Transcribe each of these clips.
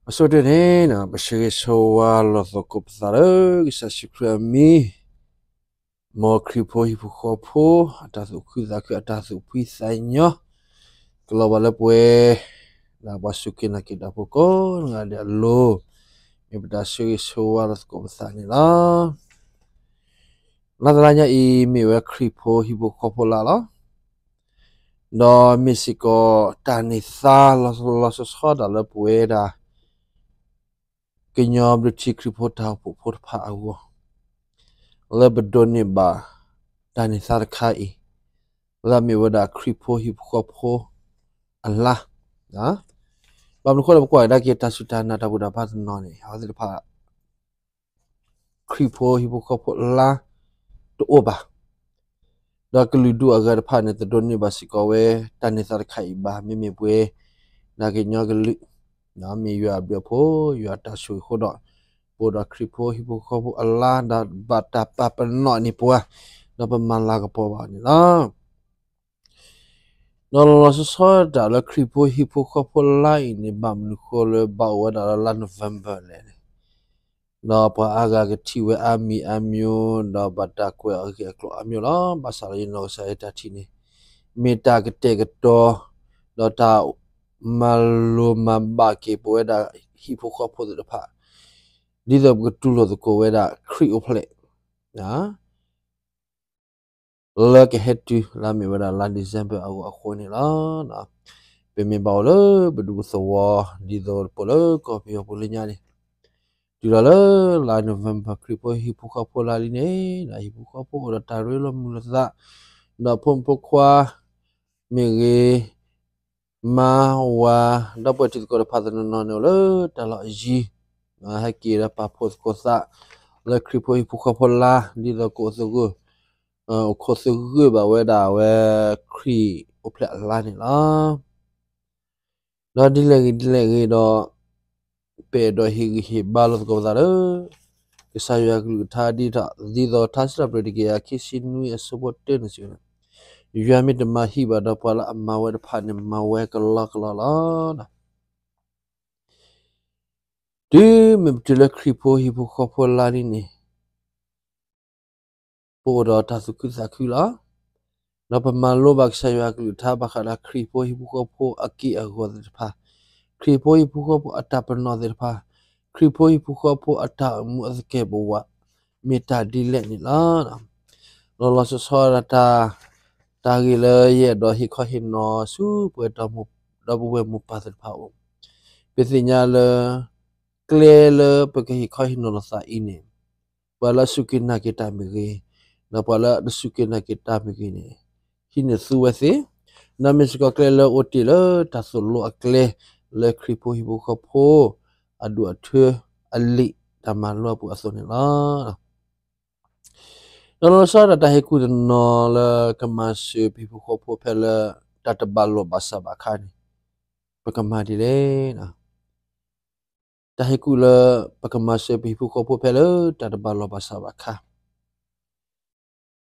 အဆိကတၢၢ်န့ၣ် ပဆၢဂ့ၤဆၢဝါလိာ်သကိးပသးလၢ ကစၢ်ယ့ၣ်ၡူးခရံာ်အမံၤ, မ်ခရံာ်ဖိဟံၣ်ဖိဃီဖိ အတၢ်သူၣ်ခုသးခု အတၢ်သူၣ်ဖှံသးညီ ကလီၤဘၣ်လၢပဝဲ ဒီးပှၤစူၢ်က့ၤနာ်က့ၤတၢ်ဖိကိးဂၤဒဲးအလိၤ, မ့ၢ်ပတၢ်ဆၢဂ့ၤဆၢဝါလိာ်သကိးပသးန့ၣ်လီၤ. လါတလါညါအံၤ မ့ၢ်ဝဲခရံာ်ဖိဟံၣ်ဖိဃီဖိလါလီၤ. ဒီးမ့ၢ်စ့ၢ်ကီးတၢ်န့ၢ်သါလီၤလီၤဆီဆီတၢ်လၢပဝဲဒၣ် ကညီဘျုးထံခရံာ်ဖိတၢ်အိၣ်ဖှိၣ်ဖိတဖၣ်အဂီၢ်, လၢပဒိးန့ၢ်ဘၣ်တၢ်န့ၢ်သါတခါအံၤ, လၢအမ့ၢ်ဝဲဒၣ်ခရံာ်ဖိဟံၣ်ဖိဃီဖိအလါ, ဘၣ်မနုၤဃိလၢပကွၢ်ကဒါက့ၤတၢ်စူၢ်တၢ်နာ်တၢ်ဘူၣ်တၢ်ဘါတနီၤန့ၣ် အဝဲသ့ၣ်တဖၣ် ခရံာ်ဖိဟံၣ်ဖိဃီဖိအလါတအိၣ်ဘၣ်. ဒီးကလုာ်ဒူၣ်အဂၤတဖၣ်န့ၣ် တဒိးန့ၢ်ဘၣ်စ့ၢ်ကီးဝဲ တၢ်န့ၢ်သါတခါအံၤဘၣ်, မ့မ့ၢ်ပဝဲ ဒၣ်ကညီကလုာ်, မ့ၢ်ယွၤအဘျုးအဖှိၣ် ယွၤအတၢ်ဆိၣ်ဂ့ၤအဃိဒီး ပအိၣ်ဒီးခရံာ်ဖိဟံၣ်ဖိဃီဖိအလါ ဒီးဘၣ်တၢ်ပာ်ပနီၣ်န့ၢ်ပှၤ, ဒီးပမၤလၤကပီၤဘၣ်န့ၣ်လီၤ. ဒီးလီၤလီၤဆီဆီတၢ်လၢခရံာ်ဖိဟံၣ်ဖိဃီဖိလါအံၤန့ၣ် ဘၣ်မနုၤဃိလၢဘၣ်အိၣ်ဝဲဒၣ်လၢလါ November လဲၣ်န့ၣ်, ဒီးပှၤအါဂၤကထံၣ်ဝဲအါမံၤအါမျိၤ ဒီးဘၣ်တၢ်ကွဲးအီၤအဂ့ၢ်အကျိၤအါမျိၤလီၤ. ဘၣ်ဆၣ်ဒီးယနီၢ်ကစၢ်ယတၢ်ထံၣ်န့ၣ် မ့ၢ်တၢ်ကတဲာ်ကတီၤ ဒီးတၢ်မၤလိမၤဘၣ်က့ၤပဝဲဒၣ်ဟံၣ်ဖိဃီဖိသ့ၣ်တဖၣ်, ဒ်သိးပကတူၢ်လိာ်သကိးဝဲဒၣ်ခရံာ်အိၣ်ဖျဲၣ် လၢကဟဲတုၤလၢအမ့ၢ်ဝဲဒၣ်လါ December အဂီၢ်အဃိန့ၣ်လီၤ. ပမ့ၢ်ဘၣ်အိၣ်လၢပဒူသဝီ ဒ်သိးပအိၣ်လၢကီၢ်ပယီၤပူၤလၢညါန့ၣ်, တုၤလီၤလၢလါ November ခရံာ်ဖိဟံၣ်ဖိဃီဖိလါလံန့ၣ် ဟံၣ်ဖိဃီဖိအိၣ်ဒီးတၢ်ရ့လိာ်မုာ်လိာ်သး, ဒီးဖိမုၣ်ဖိခွါမ့ၢ်ဂ့ၤ မါဝၤ ဒီပုၢ်ဝဲၢ်ထံသကိးတဖၣ်တနီၤနီၤန့ၣ် အိၣ်လၢတၢ်လီၢ်အယံၤ, ဟဲက့ၤဒီးပာ်ဖှိၣ်သကိးသး လၢခရံာ်ဖိဟံၣ်ဖိဃီဖိလါ ဒ်သိးကအိၣ်သဂၢၢ်, အိၣ်ခိးသဂၢၢ်ဘၣ်ဝဲဒၣ်အဝဲခရံာ်အိၣ်ဖျဲၣ်အလါန့ၣ်လီၤ. ဒီးဒ်လဲၣ်ဂ့ၤဒ်လဲၣ်ဂ့ၤဒီး ပအဲၣ်ဒိးဟ့ၣ်ဂံၢ်ဟ့ၣ်ဘါလိာ်သကိးပသးလၢ ကစၢ်ယွၤကလုၢ်ကထါ ဒ်သိးထါစံးထီၣ်ပတြၢၤတကယၤခံဆံနွံအဆၢဖိတၢန့ၣ်စ့ၢ်ကီးန့ၣ်, ယွၤမ့ၢ်တမၤဟံၣ်ဘၣ်ဒီး ပှၤလၢအမၤဝဲတဖၣ်န့ၣ် မၤဝဲကလီကလီလီၤ. တုၤမ့ၢ်ပတုၤလၢခရံာ်ဖိဟံၣ်ဖိဃီဖိလါလံန့ၣ် ပအိၣ်ဒီးတၢ်သူၣ်ခုသးခုလီၤ. ဒီးပမၤလိဘၣ်ကစၢ်ယွၤအကလုၢ်ကထါ ဘၣ်ဃးဒီးခရံာ်ဖိဟံၣ်ဖိဃီဖိအက့ၢ်အဂီၤသ့ၣ်တဖၣ်, ခရံာ်ဖိဟံၣ်ဖိဃီဖိအတၢ်ပနီၣ်သ့ၣ်တဖၣ်, ခရံာ်ဖိဟံၣ်ဖိဃီဖိအတၢ်အိၣ်မူအသကဲာ်ပဝး မ့ၢ်တၢ်ဒ်လဲၣ်န့ၣ်လီၤ. လီၤလီၤဆီဆီဒၣ်တၢ်, တၢ်ဂ့ၢ်လၢယအဲၣ်ဒိးဟ့ၣ်ခီဟ့ၣ်နီၤဆူပဝဲဒီပုၢ်ဝဲၢ်မိၢ်ပၢ်သ့ၣ်တဖၣ်အအိၣ်, ပသ့ၣ်ညါလၢ ကျဲလၢပကဟ့ၣ်ခီဟ့ၣ်နီၤလိာ်သးအံၤန့ၣ်, ပှၤလၢအစူၢ်က့ၤနာ်က့ၤတၢ်မ့ၢ်ဂ့ၤ, ဒီးပှၤလၢအတစူၢ်က့ၤနာ်က့ၤတၢ်မ့ၢ်ဂ့ၤန့ၣ်, ဟံးန့ၢ်သူဝဲသ့, ဒီးမ့ၢ်စ့ၢ်ကီးကျဲလၢအိၣ်တ့ၢ်လၢတၢ်သိၣ်လိအကျဲ လၢခရံာ်ဖိဟံၣ်ဖိဃီဖိ အဒူၣ်အထၢအလံာ်တၢ်မၤလိအပူၤအသိးန့ၣ်လီၤ. ဒီးလီၤဆီဒၣ်တၢ်ဟ့ၣ်ကူၣ်တနီၤလၢကမၤစၢၤပဟံၣ်ဖိဃီဖိဖဲလၢတၢ်တဘၣ်လိာ်ဘၣ်စးဘၣ်အခါန့ၣ်, ပကမၤဒ်လဲၣ်. တၢ်ဟ့ၣ်ကူၣ်လၢပကမၤစၢၤပဟံၣ်ဖိဃီဖိဖဲလၢတၢ်တဘၣ်လိာ်ဘၣ်စးဘၣ်အခါ,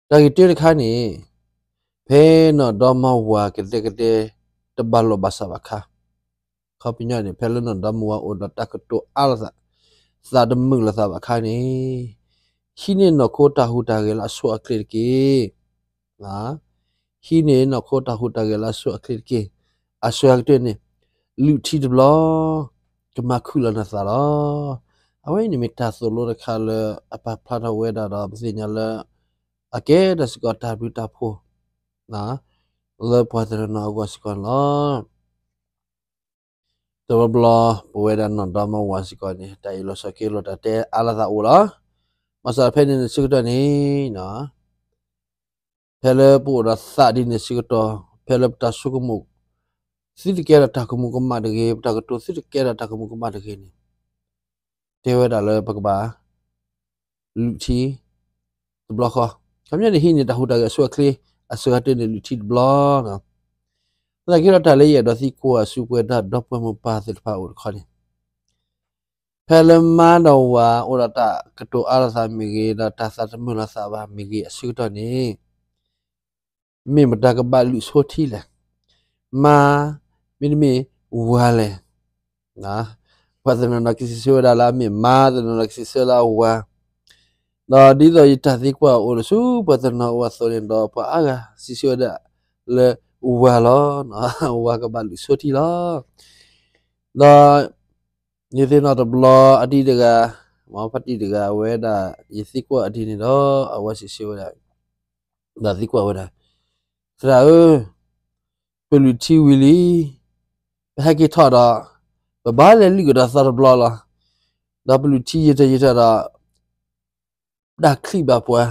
တၢ်ဂ့ၢ်တၢတခါန့ၣ်, ဖဲနီၢ်ဒီမါဝၤကဒဲကဒဲ တဘၣ်လိာ်ဘၣ်စးဘၣ်အခါ, ခီပညီန့ၣ် ဖဲလၢနီၢ်ဒီမါဝၤအိၣ်ဒီးတၢ်ကတိၤအါလိာ်သး, သးတမုာ်လိာ်သးဘၣ်အခါန့ၣ်, ဟံးန့ၢ်နီၢ်ခိတၢ်ဟူးတၢ်ဂဲၤလၢအဆိအချ့တက့ၢ်. ဟံးန့ၢ်နီၢ်ခိတၢ်ဟူးတၢ်ဂဲၤလၢအဆိအချ့တက့ၢ်. အစှၤကတၢၢ်န့ၣ် လုၢ်ထံတဘျီ, ကမၤခုၣ်လီၤနသးလီၤ. အဝဲအံၤန့ၣ်မ့ၢ်တၢ်သိၣ်လိတခါလၢအပာ်ဖျါထီၣ်ဝဲဒၣ်ဒီး ပသ့ၣ်ညါလၢ အကဲတၢ်စ့ၢ်ကီးတၢ်ဘျုးတၢ်ဖှိၣ် လၢပှၤတနီၤနီၤအဂီၢ်စ့ၢ်ကီးန့ၣ်လီၤ. တဘျီဘျီ ပဝဲဒၣ်နီၢ်ဒီမါဝၤစ့ၢ်ကီးန့ၣ် တၢ်အ့ၣ်လိာ်ဆိးက့လိာ်တၢ်တဲအါလိာ်သးအိၣ်လီၤ. ဘၣ်ဆၣ်ဖဲန့ၣ်န့ၣ်စ့ၢ်ကီးန့ၣ် ဖဲလၢပအိၣ်ဒီးသးဒ်န့ၣ်စ့ၢ်ကီး, ဖဲလၢပတၢ်ဆိကမိၣ် သုတကဲဒီးတၢ်ကမူၤကမၣ်တဂ့ၤ, ပတၢ်ကတိၤသုတကဲဒီးတၢ်ကမူၤကမၣ်တဂ့ၤန့ၣ်, တဲဝဲဒၣ်လၢပကဘၣ် လုၢ်ထံ တဘျီဃီ. ခီပညီန့ၣ် ဟံးန့ၢ်တၢ်ဟူးတၢ်ဂဲၤအဆိအချ့, အစှၤကတၢၢ်န့ၣ် လုၢ်ထံတဘျီ. သနာ်က့ဒီးတၢ်လၢယအဲၣ်ဒိးသံကွၢ်ဆူပဝဲဒၣ်ဒီပုၢ်ဝဲၢ်မိၢ်ပၢ်သ့ၣ်တဖၣ်အအိၣ်တခီန့ၣ်, ဖဲလၢမါဒီးဝၤအိၣ်ဒီးတၢ်ကတိၤအါလိာ်သးမ့ၢ်ဂ့ၤ, ဒီးတၢ်သးတမုာ်လိာ်သးဘၣ်မ့ၢ်ဂ့ၤအဆၢကတီၢ်န့ၣ်, မ့ၢ်မတၤကဘၣ်လုၢ်ဆိထံလဲၣ်, မါ မ့တမ့ၢ်ဝၤလဲၣ်. ပှၤ ပှၤတနီၤနီၤကစံးဆၢဝဲဒၣ်လၢအမ့ၢ်မါ, တနီၤနီၤကစံးဆၢလၢအဝၤ, ဒီးဒ်သိးယတၢ်သံကွၢ်အိၣ်ဒီးဆူပှၤတနီၤအအိၣ်အသိးန့ၣ်ဒီး ပှၤအါဂၤစံးဆၢဝဲဒၣ်လၢဝၤလီၤ. ဝၤကဘၣ်လုၢ်ဆိထံလီၤ. ဒီး ယသ့ၣ်နီၣ်တဘျီအဒံတဂၤ, မ်ဖါတံၢ်တဂၤ အဝဲဒၣ် ယသံကွၢ်အဒံန့ၣ်ဒီး အဝၤစံးဆၢဝဲဒၣ်, ဒီးသံကွၢ်ဝဲဒၣ်, သရၣ်ဧၢ, ပလုၢ်ထံဝံၤလံ, ပဟဲက့ၤထီၣ်ဒီး ပဘၣ်လဲၤလုၢ်ကဒီးသီတဘျီလီၤ. ဒီးပလုၢ်ထံယံာ်ထီၣ်ယံာ်ထီၣ်ဒီး တၢ်ချံးဘၣ်ပှၤ,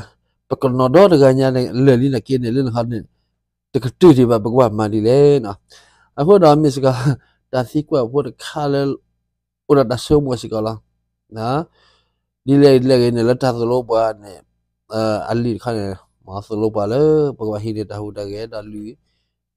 ပကနီၤဒီတဂၤညါန့ၣ် လၢာ်လံန့ၣ်က့န့ၣ် လၢနခီန့ၣ် တကတၢၢ်ဒံးဘၣ် ပကဘၣ်မၤဒ်လဲၣ်. အဃိဒီးမ့ၢ်စ့ၢ်ကီး တၢ်သံကွၢ်ဖိတခါလၢ အိၣ်ဒီးတၢ်ဆိကမိၣ်စ့ၢ်ကီးလီၤ. ဒ်လဲၣ်ဒ်လဲၣ်ဂ့ၤန့ၣ် လၢတၢ်သိၣ်လိပှၤန့ၣ် အလံာ်တခါန့ၣ် မ့ၢ်သိၣ်လိပှၤလၢ ပကဘၣ်ဟံးန့ၢ်တၢ်ဟူးတၢ်ဂဲၤ ဒီးလုၢ်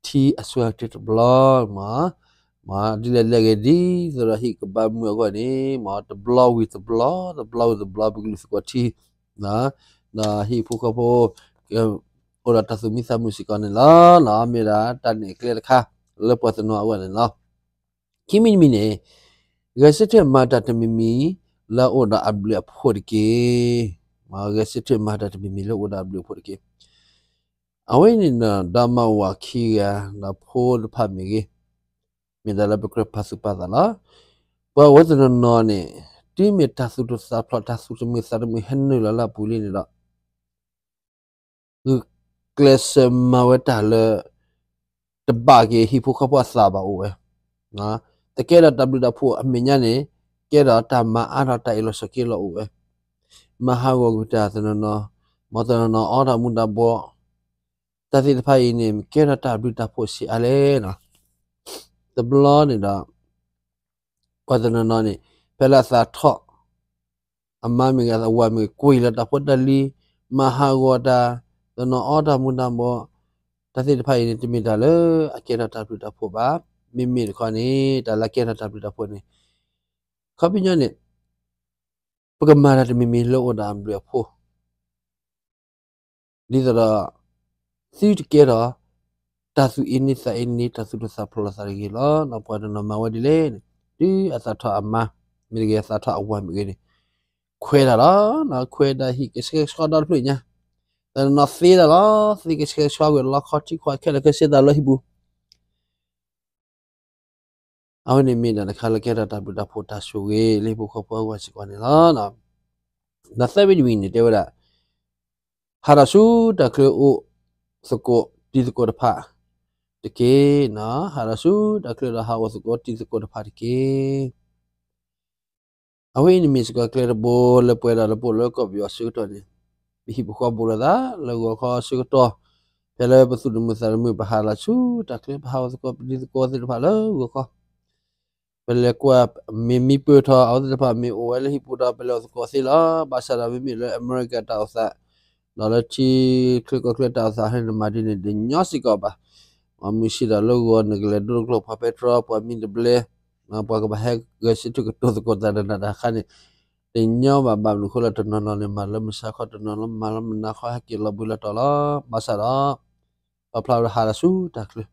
ထံအစှၤကတၢၢ်တဘျီ မ့ၢ် ဒ်လဲၣ်ဒ်လဲၣ်ဂ့ၤဒ်သိးဒီးဟံၣ်ကဘၣ်မုာ်အဂီၢ်န့ၣ် မ့ၢ်တဘျီဝံၤတဘျီ တဘျီဝံၤတဘျီ ပကလုၢ်သကိးထံ ဒီးဟံၣ်ဖိဃီဖိ အိၣ်ဒီးတၢ်သူၣ်မံသးမုာ်စ့ၢ်ကီးန့ၣ်လီၤ. မ့ၢ်ဒၣ်တၢ်နဲၣ်ကျဲတခါ လၢပှၤတနီၤအဂီၢ်န့ၣ်လီၤ. ခံမံၤတမံၤန့ၣ် ဂဲၤဆၢထၢၣ်မၤတၢ်တမံၤမံၤ လၢအအိၣ်ဒီးအဘျုးအဖှိၣ်တက့ၢ်. ဂဲၤဆၢထၢၣ်မၤတၢ်တမံၤမံၤလၢအအိၣ်ဒီးအဘျုးအဖှိၣ်တက့ၢ်. အဝဲန့ၣ်ဒီးမါဝၤခံဂၤ ဒီးဖိတဖၣ်မ့ၢ်ဂ့ၤ, မ့ၢ်တၢ်လၢပကြၢးပာ်သူၣ်ပာ်သးလီၤ. ပှၤဝဲတနီၤနီၤန့ၣ် တုၤမ့ၢ်တၢ်သူၣ်တသးဖျိး တၢ်သူၣ်တမုာ်သးတမုာ်ဟဲနုာ်လီၤလၢအပူၤလံန့ၣ်ဒီး ဂုာ်ကျဲးစၢးမၤဝဲတၢ်လၢ တဘၣ်က့ၤဟံၣ်ဖိဃီဖိအသးဘၣ်အိၣ်ဝဲ, တကဲဒီးတၢ်ဘျုးတၢ်ဖှိၣ်အမဲာ်ညါန့ၣ် ကဲဒီးတၢ်မၤအါထီၣ်တၢ်အ့ၣ်လိာ်ဆိးက့လိာ်အိၣ်ဝဲ, မၤဟးဂီၤကွံာ်တၢ်တနီၤနီၤ, မ်တနီၤနီၤအီတၢ်မူၤတၢ်ဘှီး, တၢ်သ့ၣ်တဖၣ်အံၤန့ၣ် ကဲထီၣ်တၢ်ဘျုးတၢ်ဖှိၣ်ဆံးအါလဲၣ်. တဘျီန့ၣ်ဒီး ပှၤတနီၤနီၤန့ၣ် ဖဲလၢအသးထီၣ် အမါမ့ၢ်ဂ့ၤ အဝၤမ့ၢ်ဂ့ၤ ကွံာ်လီၤတၢ်ဖိတၢ်လံၤ, မၤဟးဂီၤတၢ်, တနီၤအီတၢ်မူၤတၢ်ဘှီး, တၢ်သ့ၣ်တဖၣ်အံၤန့ၣ် တမ့ၢ်တၢ်လၢအကဲထီၣ်တၢ်ဘျုးတၢ်ဖှိၣ်ဘၣ်. မ့မ့ၢ်တခီန့ၣ် တၢ်လၢအကဲထီၣ်တၢ်ဘျုးတၢ်ဖှိၣ်န့ၣ် ခီပညီန့ၣ် ပကမၤတၢ်တမံၤမံၤလၢအိၣ်ဒီးအဘျုးအဖှိၣ် ဒ်သိးဒီး သုတကဲထီၣ် တၢ်သူၣ်အ့န့သးအ့န့ တၢ်သူၣ်တသးဖျိးလိာ်သးတဂ့ၤလီၤ. ပှၤတနီၤမၤဝဲဒ်လဲၣ်န့ၣ် တုၤအသးထီၣ်အမါ မ့ၢ်တဂ့ၤ အသးထီၣ်အဝၤမ့ၢ်ဂ့ၤန့ၣ် ခွဲးတၢ်လီၤ. ခွဲးတၢ်ဟံၣ်ကဆှဲကဆှီဒီတဖျၢၣ်ညါ, တနီၤနီၤသ့တၢ်လီၤ. သ့ကဆှဲကဆှီကွံာ် လီခီထံခွါခဲလၢာ်ခဲဆ့တၢ်လၢဟံၣ်ပူၤ အဝဲန့ၣ်မ့ၢ်ဒၣ်တခါလၢကဲထီၣ်တၢ်ဘျုးတၢ်ဖှိၣ်တၢ်ဆိၣ်ဂ့ၤလၢဟံၣ်ဖိဃီဖိအဂီၢ်စ့ၢ်ကီးန့ၣ်လီၤ. ဒီးသၢမံၤတမံၤန့ၣ် တဲဝဲဒၣ်, ဟးထီၣ်ဆူတၢ်ချၢအိၣ်သကိးတံၤသကိးတဖၣ်တက့ၢ်. ဟးထီၣ်ဆူတၢ်ချၢဒီးဟးအိၣ်သကိးတံၤသကိးတဖၣ်တက့ၢ်. အဝဲအံၤန့ၣ်မ့ၢ်စ့ၢ်ကီးကျဲတဘိလၢပှဲၤဒီးလၢပအိၣ်လၢကီၢ်ပယီၤအဆၢကတီၢ်န့ၣ် ပဟံၣ်ပဃီဘူးလိာ်သးလၢဂီၤခီအဆၢကတီၢ်, ဖဲလၢပသူၣ်တမုာ်သးတမုာ် ပဟးလီၤဆူတၢ်ချၢ ပဟးအိၣ်သကိးပတံၤသကိးသ့ၣ်တဖၣ်လၢဂီၤခီ, ပလဲၤကွၢ်မ့ၢ်မံပၢၢ်ထီၣ် အဝဲသ့ၣ်တဖၣ်မ့ၢ်အိၣ်ဝဲလၢဟံၣ်ပူၤဒီး ပလဲၤအိၣ်သကိးသ့လီၤ. ဘၣ်ဆၣ်ဒီးမ့မ့ၢ်လၢအမဲရကၤတၢ်အိၣ်သး ဒီးလၢထံချၢကီၢ်ချၢတၢ်အိၣ်သးဟဲန့ၣ် နမၤဒ်န့ၣ်တညီစ့ၢ်ကီးဘၣ်. မုၢ်ဆ့ၣ်ဒီးလၢဂီၤနကလဲၤဒိတကျိၤ ပှၤပဲတြီ ပှၤမံတဘျဲ ပှၤကဘၣ်ဟဲဂဲၤဆၢထၢၣ်ကတိၤသကိးတၢ်ဒီးနၤတၢ်ခါန့ၣ် တညီဘၣ်. ဘၣ်မနုၤအဃိလၢတနီၤနီၤန့ၣ် မၤလၢမုၢ်ဆါခီ, တနီၤနီၤမၤလၢမုၢ်နၤခီ ဟဲက့ၤလီၤဘှံးလီၤတီၤလီၤ. ဘၣ်ဆၣ်ဒီး ပာ်ဖျါဝဲဒီးဟးလီၤဆူတၢ်ချၢ ဒ်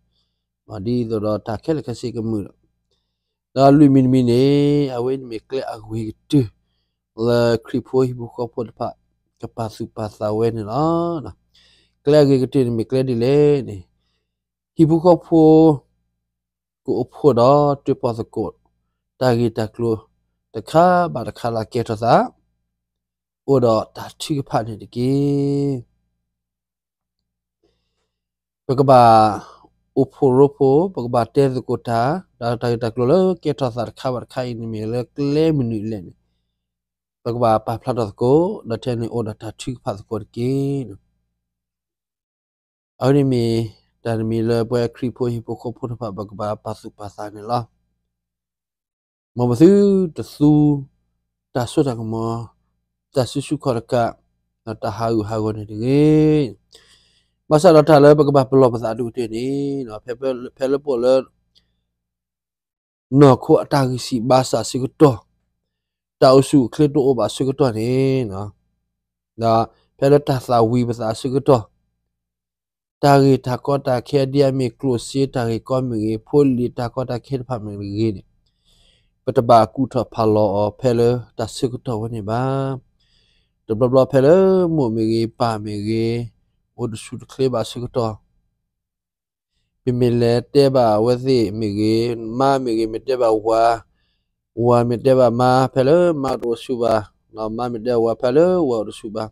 သိးဒီးတၢ်ခဲလၢာ်ခဲဆ့ကမုာ်ဒီး, ဒီးလွံၢ်မံၤတမံၤန့ၣ် အဝဲန့ၣ်မ့ၢ်ကျဲအဂ့ၤကတၢၢ် လၢခရံာ်ဖိဟံၣ်ဖိဃီဖိတဖၣ် ကပာ်သူၣ်ပာ်သးဝဲန့ၣ်လီၤ. ကျဲအဂ့ၤကတၢၢ်န့ၣ်မ့ၢ်ကျဲဒ်လဲၣ်န့ၣ်, ဟံၣ်ဖိဃီဖိ ကအိၣ်ဖှိၣ်ဒီးတၢၣ်ပီၣ်သကိး တၢ်ဂ့ၢ်တၢ်ကျိၤတခါဘၣ်တခါလၢအကဲထီၣ်သး အိၣ်ဒီးတၢ်ထုကဖၣ်န့ၣ်တက့ၢ်. ပကဘၣ်အိၣ်ဖှိၣ်ရိဖှိၣ်, ပကဘၣ်တဲသကိးတၢ်, ဒီးတၢ်ဂ့ၢ်တၢ်ကျိၤလၢကဲထီၣ်သးတခါဘၣ်တခါအံၤန့ၣ်မ့ၢ်လၢကျဲမနုၤလဲၣ်န့ၣ်, ပကဘၣ်ပာ်ဖျါထီၣ်သကိး, ဒီးထဲန့ၣ်အိၣ်ဒီးတၢ်ထုကဖၣ်သကိးတက့ၢ်. အဝဲန့ၣ်မ့ၢ်တၢ်တမံၤလၢပဝဲခရံာ်ဖိဟံၣ်ဖိဃီဖိတဖၣ် ပကဘၣ်ပာ်သူၣ်ပာ်သးန့ၣ်လီၤ. မ်ပသုတသူ တၢ်စိတၢ်ကမီၤ, တၢ်စုဆူၣ်ခီၣ်တကး, ဒီးတၢ်ဟးဂူာ်ဟးဂီၤန့ၣ်တဂ့ၤ. ဘၣ်ဆၣ်ဒီးတၢ်လၢပကဘၣ်ပလီၢ်ပသးအဒိၣ်ကတၢၢ်န့ၣ်, ဖဲလၢပအိၣ်လၢ နီၢ်ခိအတၢ်ဂံၢ်စၢ်ဘါစၢ်အဆၢကတီၢ်, တၢ်အိၣ်ဆူၣ်အိၣ်ချ့တအိၣ်ဘၣ်အဆၢကတီၢ်န့ၣ်, ဒီးဖဲလၢတၢ်သၣ်ဝံၤပသးအဆၢကတီၢ်, တၢ်ဂ့ၢ်တၢ်ကီတၢ်ခဲဒ်အမ့ၢ်ကျိၣ်စ့တၢ်ဂ့ၢ်ကီမ့ၢ်ဂ့ၤ, ဖိလံၤတၢ်ကီတၢ်ခဲတဖၣ်မ့ၢ်ဂ့ၤန့ၣ်, ပ ပတဘၣ်ကူၣ်ထီၣ်ဖးလီၤအီၤဖဲလၢတၢ်ဆၢကတီၢ်ဝဲန့ၣ်ဘၣ်. တဘျီဘျီဖဲလၢမိၢ်မ့ၢ်ဂ့ၤ ပၢ်မ့ၢ်ဂ့ၤ အိၣ်တဆူၣ်တချ့ဘၣ်ဆၢကတီၢ်, ပမ့ၢ်လဲၤတဲဘၣ်အဝဲသ့ၣ်မ့ၢ်ဂ့ၤ, မါမ့ၢ်ဂ့ၤ မ့ၢ်တဲဘၣ်ဝၤ, ဝၤမ့ၢ်တဲဘၣ်မါ ဖဲလၢမါတအိၣ်တဆူၣ်ဘၣ်, မါမ့ၢ်တဲဝၤဖဲလၢဝၤအိၣ်တဆူၣ်ဘၣ်,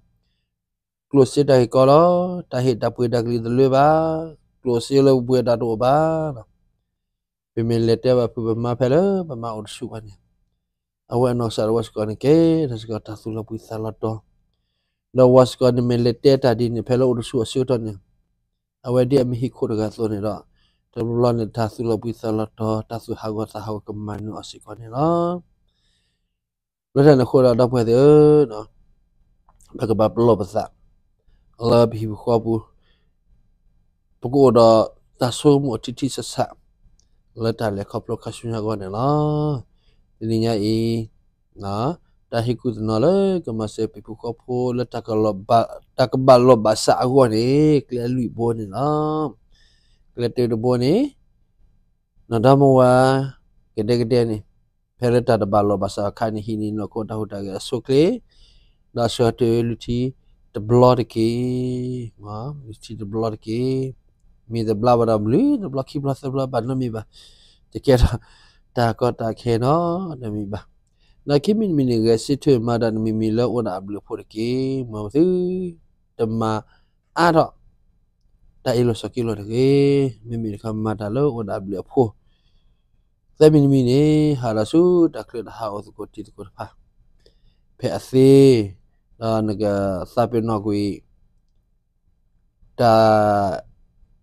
ကျိၣ်စ့တၢ်ဂ့ၢ်ကီလီၤ, တၢ်ဟ့ၣ်တၢ်ပှ့ၤတၢ်ကလံၤတလၢဘၣ်, ကျိၣ်စ့လၢပှဲၤတၢ်တအိၣ်ဘၣ်. ပမ့ၢ်လဲၤတဲဘၣ်ဖုပမါဖဲလၢပမါအိၣ်တဆူၣ်ဘၣ်န့ၣ်, အဝဲအနီၢ်ကစၢ်ဒၣ်ဝဲစ့ၢ်ကီးန့ၣ် ကဲထီၣ်စ့ၢ်ကီးတၢ်သူၣ်လီၤဘှံးသးလီၤတီၤ, ဒီးဝၤစ့ၢ်ကီးန့ၣ်မ့ၢ်လဲၤတဲတၢ်ဒ်န့ၣ် ဖဲလၢအိၣ်တဆူၣ်အဆၢကတီၢ်န့ၣ်, အဝဲဒ်အမ့ၢ်ဟံၣ်ခိၣ်တဂၤအသိးန့ၣ်ဒီး, တဘျီဘျီန့ၣ် တၢ်သူၣ်လီၤဘှံးသးလီၤတီၤ တၢ်သူၣ်ဟးဂီၤသးဟးဂီၤကမၤနၢၤအီၤစ့ၢ်ကီးန့ၣ်လီၤ. လၢတၢ်န့ၣ်အဃိဒီး ဒီပုၢ်ဝဲၢ်သ့ၣ်ဧၢ, ပကဘၣ်ပလီၢ်ပသး လၢပဟံၣ်ပူၤဃီပူၤ, ပကအိၣ်ဒီးတၢ်ဆိကမိၣ်ထံထံဆးဆး လၢတၢ်လဲၤခီဖျိခါဆူညါအဂီၢ်န့ၣ်လီၤ. တနံၤညါအံၤ, တၢ်ဟ့ၣ်ကူၣ်တနီၤလၢကမၤစၢၤပဟံၣ်ပူၤဃီဖိလၢ တၢ်ကဘၣ်လီၢ်ဘၣ်စးအဂီၢ်န့ၣ် ကျဲအလွံၢ်ဘိန့ၣ်လီၤ. ကျဲတၢတဘိန့ၣ် နီၢ်ဒီမါဝၤ ကဒဲကဒဲန့ၣ်, ဖဲလၢတၢ်တဘၣ်လီၢ်ဘၣ်စးအခါန့ၣ် ဟံးန့ၢ်နီၢ်ခိတၢ်ဟူးတၢ်ဂဲၤအဆိအချ့, ဒီးဆှၢတုၤလွံၢ်ထံၣ်တဘျီတက့ၢ်, လွံၢ်ထံၣ်တဘျီတက့ၢ်, မ့ၢ်တဘျီဘၣ်ဒီးဘျုး, တဘျီခံဘျီသၢဘျီဘၣ်နီတမံၤဘၣ်, တကဲထီၣ်တၢ်ကီတၢ်ခဲနီတမံၤဘၣ်. ဒီးခံမံၤတမံၤန့ၣ် ဂဲၤဆၢထၢၣ်မၤတၢ်တမံၤမံၤလၢအိၣ်ဒီးအဘျုးအဖှိၣ်တက့ၢ်. မ်ပသုတမၤအါထီၣ် တၢ်အ့ၣ်လိာ်ဆိးက့လိာ်တဂ့ၤ. မ့မ့ၢ်တခီမၤတၢ်လၢအိၣ်ဒီးအဘျုးအဖှိၣ်, သၢမံၤတမံၤန့ၣ် ဟးဒီးဆူတၢ်ချၢတၢ်ဟးအိၣ်သကိးတံၤသကိးတဖၣ်, ဖဲအသ့, ဒီးနကသးပ့ၤနီၣ်ကွံာ် တၢ်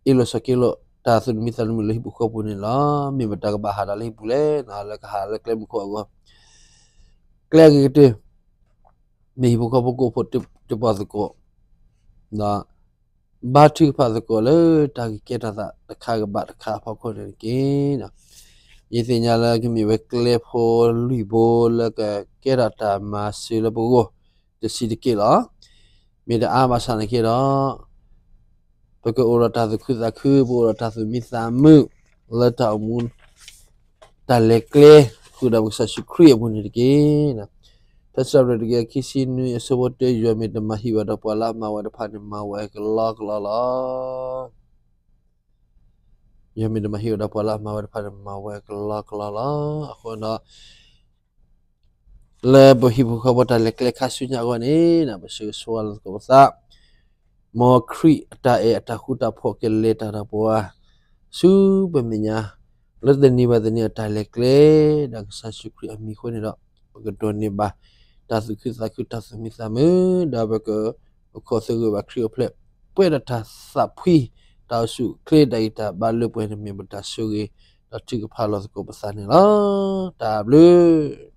အ့ၣ်လိာ်ဆိးက့လိာ် တၢ်သူၣ်တမံသးတမုာ်လၢဟံၣ်ပူၤဃီပူၤန့ၣ်လီၤ. မ့ၢ်မတၤကဘၣ်ဟးဒီးလၢဟံၣ်ပူၤလဲၣ်, လၢကဟးလၢကျဲမုၢ်ခိၣ်အဂီၢ်, ကျဲအဂ့ၤကတၢၢ် မ့ၢ်ဟံၣ်ဖိဃီဖိကအိၣ်ဖှိၣ်တၢၣ်ပီၣ်သကိး, ဒီးဘါထုကဖၣ်သကိးလၢတၢ်ဂ့ၤကဲထီၣ်သးတခါကဘၣ်တခါအဖီခိၣ်န့ၣ်တက့ၢ်. ယသ့ၣ်ညါလၢကမ့ၢ်ဝဲကျဲဖိလွံၢ်ဘိလၢကကဲထီၣ်တၢ်မၤစၢၤလၢပဂီၢ် တဆံးတက့ၢ်လီၤ. မ့ၢ်တအါဘၣ်ဆၣ်န့ၣ်က့ဒီး ပကအိၣ်ဒီးတၢ်သူၣ်ခုသးခု, ပအိၣ်ဒီးတၢ်သူၣ်မံသးမုာ် လၢတၢ်အိၣ်မူ တၢ်လဲၤကျဲ ဃုာ်ဒီးပကစၢ်ယ့ၣ်ၡူးခရံာ်အပူၤန့ၣ်တက့ၢ်. ဖဲစံးထီၣ်ပတြၢၤတကယၤခံဆံနွံအဆၢဖိတၢ ယွၤမ့ၢ်တမၤဟံၣ်ဝဲဒီးပှၤလၢအမၤဝဲတဖၣ်န့ၣ် မၤဝဲကလီကလီလီၤ. ယွၤမ့ၢ်တမၤဟံၣ်ဝဲဒီးပှၤလၢအမၤဝဲတဖၣ်န့ၣ် မၤဝဲကလီကလီလီၤ. အဃိဒီး လၢပဟံၣ်ဖိဃီဖိတၢ်လဲၤကျဲခါဆူညါအဂီၢ်န့ၣ် ပဆၢဂ့ၤဆၢဝါလိာ်သကိးပသး, မ်ခရံာ်အတၢ်အဲၣ်အတၢ်ဃူတၢ်ဖိးကလဲၤတၢ်ဒီးပှၤ ဆူပမဲာ်ညါ လၢတနံၤဘၣ်တနံၤအတၢ်လဲၤကျဲ ဒီးကစၢ်ယ့ၣ်ၡူးခရံာ်အမံၤအဃိန့ၣ်ဒီး ပကဒိးန့ၢ်ဘၣ် တၢ်သူၣ်ခုသးခု တၢ်သူၣ်မံသးမုာ် ဒီးပကအိၣ်ခိးသဂၢၢ်ဘၣ်ခရံာ်အိၣ်ဖျဲၣ် ပှဲၤဒီးတၢ်သးဖှံ တၢ်အိၣ်ဆူၣ်အိၣ်ချ့ တၢ်ဂံၢ်တၢ်ဘါလၢပှဲၤန့ၣ် မ့ၢ်ပတၢ်ဆိၣ်ဂ့ၤ ဒီးထုကဖၣ်လိာ်သကိးပသးန့ၣ်လီၤ. တၢ်ဘျုး